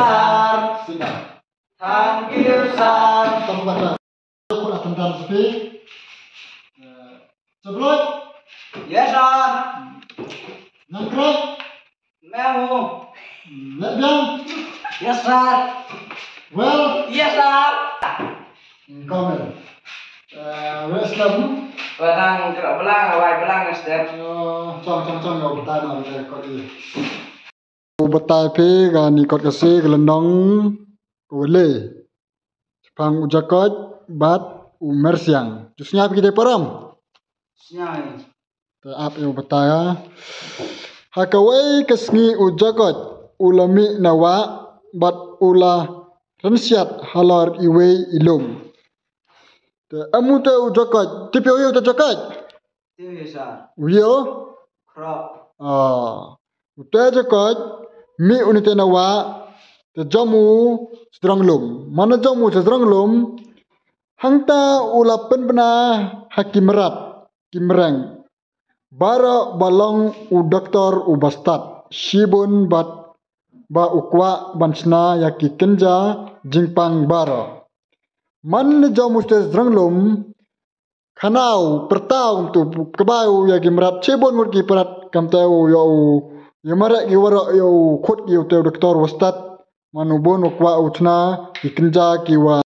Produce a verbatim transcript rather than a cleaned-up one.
Sir. Sit down. Thank you, sir. Tang ba ta. Ko la tang dan sepi. Eh, Chabloid. Yes, sir. Nangkrai. Memo. Lebiang. Yes, sir. Well. Yes, sir. Comment. Eh, where's Labu? Barang gerak belang, awai belang, sir. Oh, chong, chong, chong, yo, betai na, betai, kau di. U batai phi ka ni kot ka si ka lynnong ka wale. Shaphang u Jakob bad u Mersiang. Ju sngap ki te param. Sngap. Te ap ïa u batai ha. Ha kawei ka sngi u Jakob u la mih na wah bad u la rynsiat halor iwei i lum. Te em u te u Jakob, tip ïa u te Jakob. Te sa. U ïa? Khrok. Ah. U te Jakob mih u ni te na wah, te jam u sdrong lum. Mana jam u sdrong lum, hangta u la pynbna ha ki mrad, ki mreng. Baroh ba long u doktor u bastad, shibun bad ba u kwah ban shna ïa ki kynja jingpang baroh. Man ne jam u te sdrong lum, khana u, pyrta u, tu kbai u ïa ki mrad, shibun ngut ki mrad, kam te u ïa u, ïa mareh ki waroh ïa u khut ïa u te u doktor u bastad, man u bun u kwah u shna ki kynja ki wa